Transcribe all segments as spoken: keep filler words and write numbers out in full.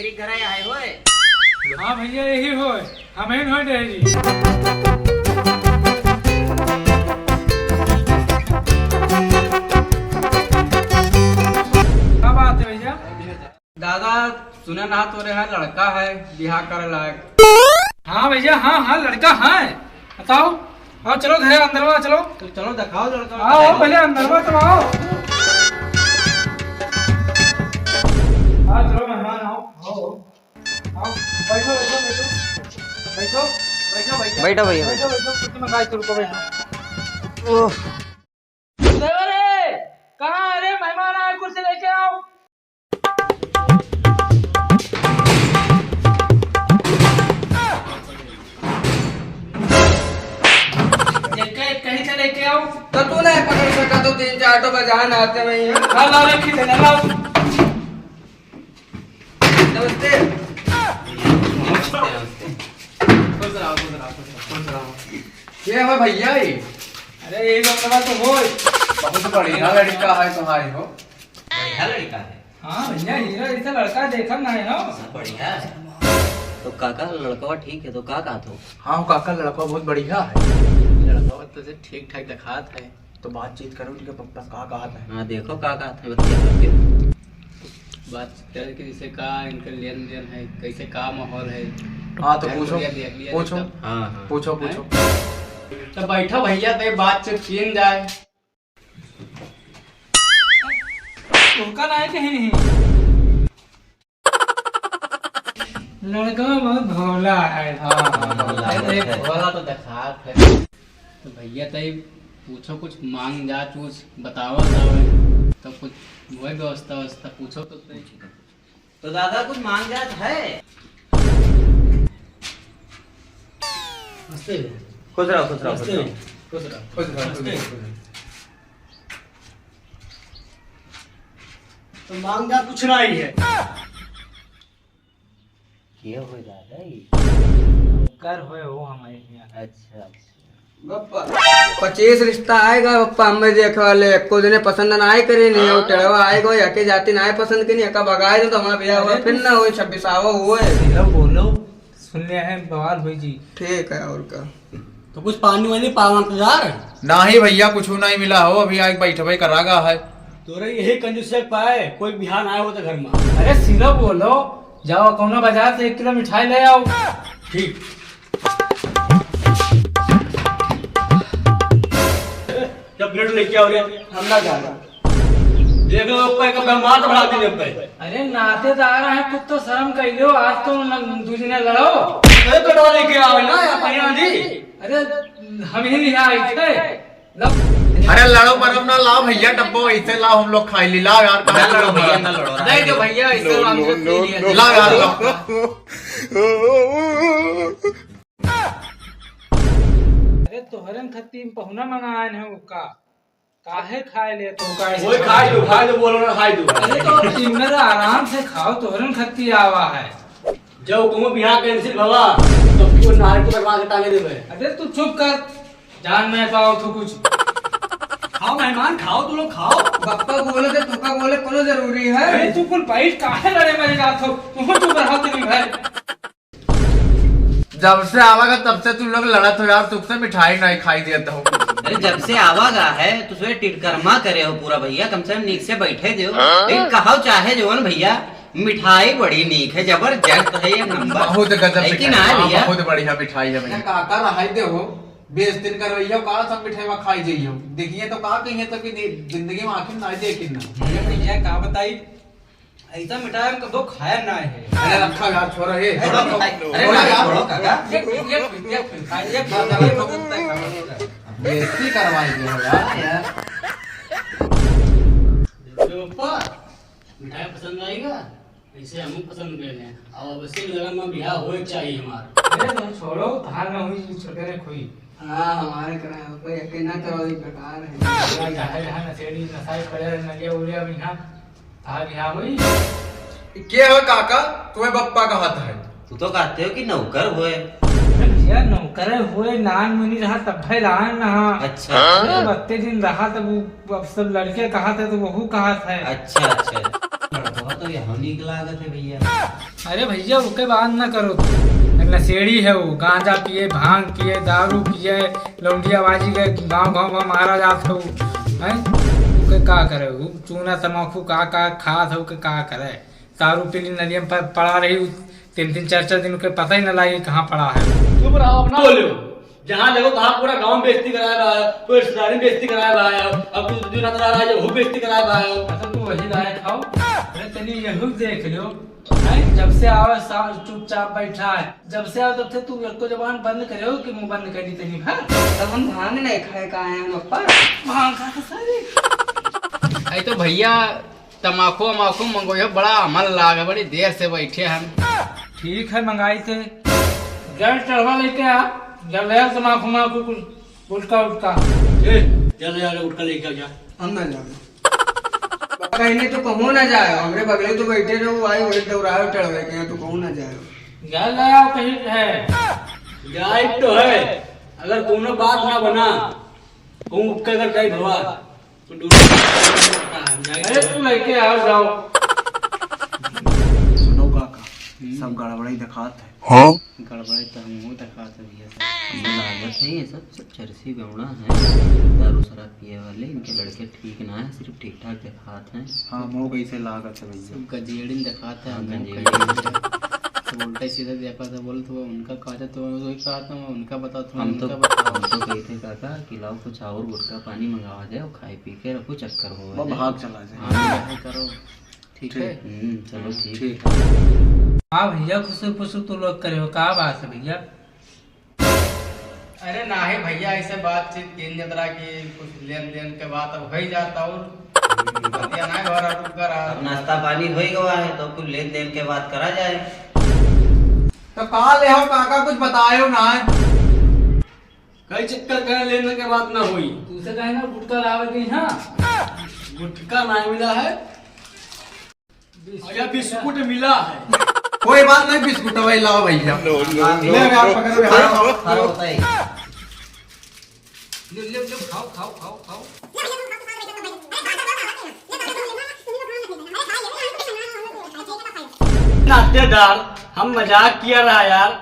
मेरे घर आए होए। हाँ भैया, यही होए, हम ही होए डेहरी। का बात है भैया? दादा, सुने ना तोरे यहाँ लड़का है बियाह करे लायक। हाँ भैया, हाँ, हाँ, लड़का है। बताओ, आओ, चलो घरे अंदरवा चलो। तो चलो, दिखाओ लड़का। आओ, आओ, पहले अंदरवा तो आओ। आओ, चलो मेहमान, आओ, आओ, आओ। बैठो, बैठो, बैठो। बैठो, बैठो, बैठो, बैठो, भैया। बैठो, बैठो, कुर्सी में गाय तुरको बैठो। ओह। देवरे, कहाँ है रे? मेहमान आए, कुर्सी लेके आओ। एक, एक कहीं से लेके आओ। तो तू नहीं पकड़ सका तो तीन चार तो बजान आते वहीं हैं। हाँ, ला रखी थे, ला। नमस्ते। खुश रहो, खुश रहो, खुश रहो, खुश रहो। ये है भैया ही। अरे, ये बंदवा तो होय। बहुत बढ़िया लड़का है तुम्हारे हो। बढ़िया लड़का है। हाँ भैया, हीरा जैसा लड़का देखा ना है ना। सब बढ़िया है। तो काका, लड़कवा ठीक है, तो का कहत हो? हाँ काका, लड़का बहुत बढ़िया है। लड़कवा तो से ठीक ठाक दिखात है, तो बातचीत करो उनके पप्पा से, का कहत है। हाँ, देखो का कहत है, बतिया करके। बातचीत करे कि जैसे का इनके लेन देन है, कैसे का माहौल है। हाँ, तो घर पूछो, बढ़िया देख लिया पूछो। तब। हाँ, हाँ। पूछो, हैं? पूछो। तो बैठो भैया, तो बातचीत कीन जाए। उनका ना है कहीं नहीं। लड़का बहुत भोला है। हाँ, हाँ, भोला अरे, है। भोला तो दिखात है। तो भैया, तई पूछो कुछ मांग जात, कुछ बताओ, बताओ। तो कुछ वही व्यवस्था, व्यवस्था पूछो तो तई। तो दादा, कुछ मांग जात है? नमस्ते। खुश रहो, खुश रहो, खुश नमस्ते। रहो। खुश रहो। खुश रहो, खुश नमस्ते। रहो, खुश रहो। तो मांग जात कुछ नहीं है। के होए दादा ई? नौकर होए हो हमारे यहाँ। अच्छा, अच्छा। बप्पा, पच्चीस रिश्ता आएगा बप्पा, हमें देखे वाले एको जने पसंद ना आए करे नहीं, और हाँ। टेढ़वा आएगा, यके जाति ना आए पसंद के नहीं, यका भगाए दो तो हमारा ब्याह हुआ, अरे फिर तू ना होए, छब्बीस आवा हुए। सीधा बोलो, सुन ले हैं, बवाल हुई जी। ठीक है, और का? तो कुछ पानी वानी पावा इंतजार? नहीं भैया, कुछ नहीं मिला हो, अभी आके बैठबे करा गा है। तोरे यही कंजूस से पाए, कोई बिहान आए हो तो घर में। अरे सीधा बोलो, जाओ कौनो बाजार से एक किलो मिठाई ले आओ। ठीक। जब ब्रेड लेके आओ रे, हम ना जाना। देख लो, ऊपर का ब्रह्मांड बढ़ा दीजिए ऊपर। अरे नातेदार हैं, कुछ तो शर्म कर लो, आज तो न, दूजने लड़ो। अरे तो डरा लेके आओ ना, या पहिया जी। अरे हम ही नहीं आए थे। लो। अरे लड़ो मरम ना, लाओ भैया डब्बो ऐसे लाओ, हम लोग खाई ली, लाओ यार, ना लड़ो भैया, ना लड़ो। दे दो भैया, ऐसे लो, हम लोग पी लिया। लाओ यार, लाओ। अरे तोहरन खत्ती में पहुना मंगाए हैं उका। काहे खाए ले तो का वही खाए दो, खाए दो, बोलो ना, खाए दो। अरे तो अब तुम मेरा आराम से खाओ, तोहरन खत्ती आवा है। जब तुम बिहार कैंसिल भवा, तो क्यों नारे को बर्बाद टांगे देवे? अरे तू चुप कर, जान में पाओ तू कुछ। खाओ मेहमान, खाओ तू लोग, खाओ। बप्पा बोले तो तुका बोले कोनो जरूरी है? अरे तू कुल बैठ काहे लड़े मरे जात हो? तुम चुप रहो तुम घर। जब से आवा गा तब से तुम लोग लड़त हो यार, तुमसे मिठाई नहीं खाई देता हूँ। अरे जब से आवा गा है तो सो टिटकरमा करे हो पूरा भैया, कम से कम नीक से बैठे दो। हाँ? लेकिन कहो चाहे जवन भैया, मिठाई बड़ी नीक है, जबरदस्त है, एक नंबर। बहुत गजब है कि मिठाई। ना हाँ, भैया? बहुत बढ़िया मिठाई है भैया। काका रहाई दे हो, बेइज्जती करवैया, काला सब मिठाई खाई जाइयो। देखिए तो का कहिए तो कि दि-, जिंदगी में आखिर ना देखी ना। भैया, भैया का बताई, ऐसा मिठाई हम कबो खाया ना है। अरे रखा यार, छोरा, ए, अरे, छोरा, अरे, छोरा अरे, यार। छोड़ो काका। एक, एक, एक, एक, एक, एक, बेइज्जती करवाई दे हो यार। देखो पप्पा, मिठाई पसंद आएगा, ऐसे हमको पसंद कर लें। अब अवश्य लगन में बियाह होए चाहिए हमारा। अरे तुम छोड़ो, धान ना हुई, छोटे ने खोई। हाँ, हमारे करा है, कोई यकीन ना करो, ये बेकार है। चाहे जहाँ नशेड़ी नशा ही पड़े रहे, नलिया उलिया में यहाँ, धान यहाँ हुई। के हो काका, तुम्हें बप्पा कहत है? तू तो कहते हो कि नौकर होए। अरे भैया, नौकर होए, नान मुनी रहा तब है लान ना। अच्छा, अरे अच्छा। बत्ते दिन रहा तब वो, अब सब लड़के कहत है तो वहू कहत है। अच्छा, अच्छा। लड़कवा तो ये हमनी के लागत है भैया। अरे भैया, ओके बात ना करो तू। एक नशेड़ी है वो, गांजा पिए, भांग पिए, दारू पिए, लौंडियाबाजी के गांव गांव में मारा जात है वो। हैं? ओके का करे? वो चूना तमाकू का का खात है, ओके का करे? दारू पी ली, नदिया में प-, पड़ा रही, तीन तीन चार चार दिन के पता ही ना लागे कहाँ पड़ा है। चुप रहो, अपना बोलो। जहाँ देखो तहाँ पूरा गाँव में बेइज्जती कराए बा, पूरे रिश्तेदारी में बेइज्जती कराए बा, अब कुछ दिन अंदर आ रहा है, वो बेइज्जती कराए बा। अच्छा, तू वही लायक हो। अरे, तनी यहू देख लो। हैं? जब से आवे, सा-, चुपचाप बैठा है। जब से आवे, तब से तू एको जबान बंद करे हो कि मुंह बंद कर दी तनी, हाँ? तब हम भांग नहीं खाए का आए हैं, पप्पा? भांग खा के सारे। अरे तो भैया, तमाकू वमाकू मंगोइहो, बड़ा मन लागे, बड़ी देर से बैठे हम। ठीक है, मंगाई थे। जल चढ़वा लेके आ, जल ले आ, तमाकू वमाकू कुछ, गुटखा उटखा। ए, जल ले आ, गुटखा लेके आ जा। हम ना जावे। कहने तो कहूँ ना जाए, हमरे बगले तो बैठे रहो, आई वही दौड़ावे चढ़वे के, तो कहूँ ना जाए। जल ले आओ कहीं है। जाए तो है, अगर कोनो बात ना बना, कहूँ उठ के अगर जाए भवा, अरे, तू लेके आओ, जाओ। सुनो काका, हम्म। सब गड़बड़ाई दिखात है। हाँ? गड़बड़ाई तो हमहू दिखात है भैया साहब। हमको लागत है, ये सब, सब चरसी बेवड़ा है, दारू शराब पिए वाले, इनके लड़के ठीक ना है, सिर्फ ठीक ठाक दिखात हैं। हाँ, हमहू कैसे लागत है भैया। सब गजेड़िन दिखात है, हाँ, हमहू गजेड़िन। कैसे। तो उल्टा सीधा देखा था, बोलत हुआ उनका कहा था, तो वही कहा था, उनका बताओ, तो हम तो, उनका बताओ। हम तो कही थे काका कि लाओ कुछ और गुटखा पानी मंगावा जाए, खाए पी के रखो, चक्कर हो वो जाए। भाग चला जाए। हाँ, यही करो। ठीक ठीक। है? हम्म, चलो ठीक। ठीक। हाँ भैया, खुसुर फुसुर तू लोग करे हो, का बात है भैया? अरे नाही भैया, ऐसे बातचीत कीन जतरा की कुछ लेन देन के बात अब हो ही जाता और बतिया ना घर अटुक कर। अब नाश्ता पानी हो ही गवा है, तो कुछ लेन देन के बात करा जाए। तो का ले हो काका, कुछ बतायो ना। कई चक्कर करे लेन देन के बात ना होई। तू से कहे ना गुटखा लावे के यहाँ। गुटखा ना मिला है। भैया, बिस्कुट मिला है। कोई बात नहीं, बिस्कुट भाई लाओ भैया। No, no, no, ले यार, no। पकड़, पकड़। खाओ, खाओ, खाओ, बताइए। ले, ले, ले, खाओ, खाओ, खाओ, खाओ। नातेदार, हम मजाक किया रहा यार।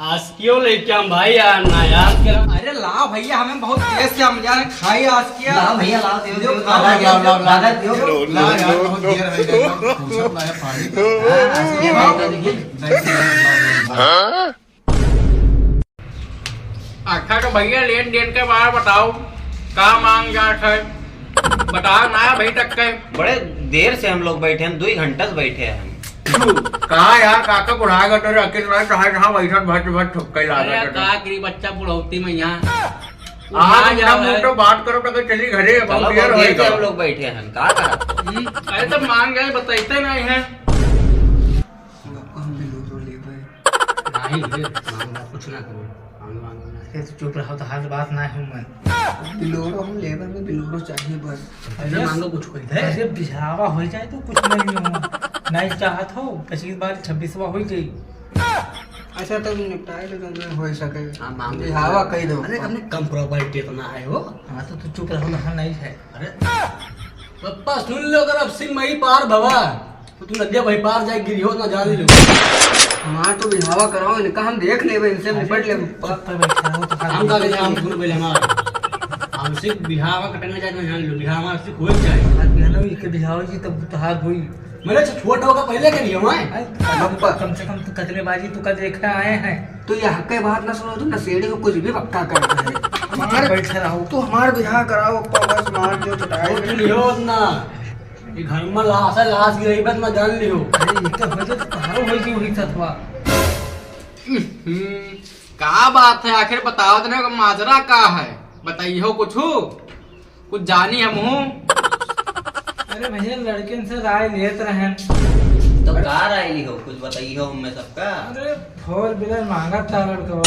आशिकियो लेके हम भाई यार ना यार। अरे ला भैया, हमें बहुत तेज से हम यार खाई आशिकिया। ला भैया, ला, दे दो, दो, दो, खाओ, ला, ला, ला, ला, ला, दे दो। ला यार, बहुत देर हो गई, फुर्सत ना है पानी का। हाँ, आशिकिया भाई, तो देखिए। हाँ? आखा के भैया लेन देन के बारे बताओ, का मांग जात है? बताओ ना अभी तक के। बड़े देर से हम लोग बैठे हैं, दुई घंटा से बैठे हैं हम। का यार, काका बुढ़ा गए तो अकेले रहे, चाहे जहाँ बैठन भट भट ठुक्के अरे लागत है। का करी बच्चा बुढ़ौती में यहाँ। आज उठा इतना जाओ है। मोटो बात करो तो चली घरे, अब चलो, हम बहुत देर होएगा। से हम लोग बैठे हैं, का करब? हम्म, अरे तो मांग गए, बताइते नहीं है। हम बिलोरो लेबे। नहीं रे, मांग कुछ ना करो। मांग, मांग ना। ये तो चुप रहो, तो हर बात ना है मैं। बिलोरो हम लेबे में बिलोरो चाहिए बस। अरे, अरे मांगो कुछ कोई दे। अरे बिहावा हो जाए तो कुछ नहीं हो। नहीं चाहत हो, पच्चीस बार छब्बीसवा हो जाए। अच्छा, तब निपटाए तो तुमने हो सके। हाँ, मांग बिहावा कही दो। अरे, हमने कम प्रॉपर्टी इतना है वो। हाँ, तो तू चुप रहो ना, नहीं है। अरे, पप्पा सुन लो, अगर अब सिंह मई पार भवा, तो तू नदिया भाई पार जाए गिरी हो ना जान लो। हमार तो बिहावा कराओ, इनका हम देख लेबे, इनसे निपट लेबे। चुप कर बैठा रहो, तो हम का बेटा, हम सुन पहले हमार। हमसे बिहावा कटना जाए ना जान लो, बिहावा हमसे हो जाए। आज बिहाना इनके बिहावा जी तब तो हाथ हुई। मैंने अच्छा छोट होगा पहले के नहीं हुआ है। अरे, कम से कम तो कतलेबाजी तो का देखा आए हैं। तो यहाँ के बात ना सुनो, तो नशेड़ी को कुछ भी पक्का करना है। हमारे बैठे रहो। तो हमार बिहाव कराओ, पप्पा बस मार जो चटाई। वो तो लियो ना। ये घर में लाश है, लाश गिरई बस मैं जान लियो। अरे, ये तो हो तो तुम्हारो हो जी वही तत्वा। हम्म, का बात है आखिर बताओ तो ना, माजरा का है? बताइयो कुछ। कुछ जानी हमहू। अरे भैया, लड़किन से राय लेत रहन। तो का राय ली हो, कुछ बताइए हो हमें सबका। अरे, four wheeler मांगत था लड़कवा।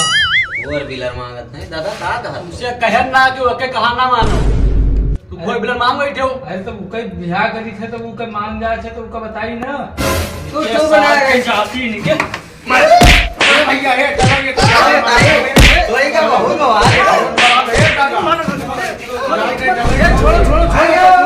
Four wheeler मांगत है, दादा का कहत हो? उसे कहन ना कि ओके कहा ना मानो। तू अरे, four wheeler मांग बैठे हो। अरे, तो उके बियाह करी थे, तो उके मांग जाए थे, तो उके बताई ना। तू ये क्यों सार बनाए? के जाति इनके। अरे भैया, ए, चलो, ये अरे भाई, कोई का बहुत बवाल है। ए, दादा। ए, छोड़ो, छोड़ो, छोड़ो।